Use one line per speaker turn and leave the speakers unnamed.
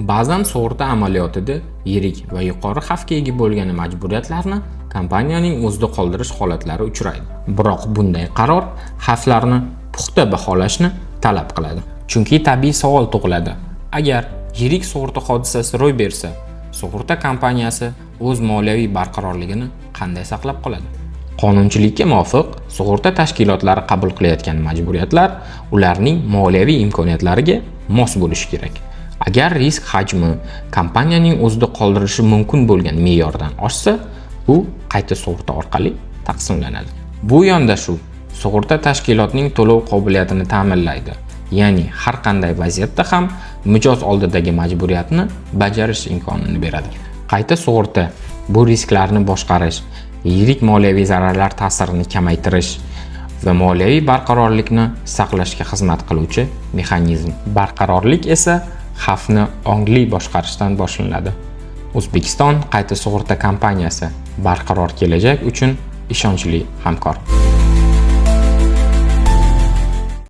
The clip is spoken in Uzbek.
Ba'zan sug'urta amaliyotida yirik va yuqori xavfga ega bo'lgan majburiyatlarni kompaniyaning o'zida qoldirish holatlari uchraydi. Biroq bunday qaror xavflarni puxta baholashni talab qiladi. Chunki tabiiy savol tug'iladi. Agar yirik sug'urta hodisasi ro'y bersa, sug'urta kompaniyasi o'z moliyaviy barqarorligini qanday saqlab qoladi? Qonunchilikka muvofiq, sug'urta tashkilotlari qabul qilayotgan majburiyatlar ularning moliyaviy imkoniyatlariga mos bo'lishi kerak. Agar risk hajmi kompaniyaning o'zida qoldirishi mumkin bo'lgan me'yordan oshsa, u qayta sug'urta orqali taqsimlanadi. Bu yondashuv sug'urta tashkilotning to'lov qobiliyatini ta'minlaydi. Ya'ni har qanday vaziyatda ham mijoz oldidagi majburiyatni bajarish imkonini beradi. Qayta sug'urta bu risklarni boshqarish, yirik moliyaviy zararlar ta'sirini kamaytirish va moliyaviy barqarorlikni saqlashga xizmat qiluvchi mexanizm. Barqarorlik esa xavfni ongli boshqarishdan boshlanadi. O'zbekiston qayta sug'urta kompaniyasi barqaror kelajak uchun ishonchli hamkor.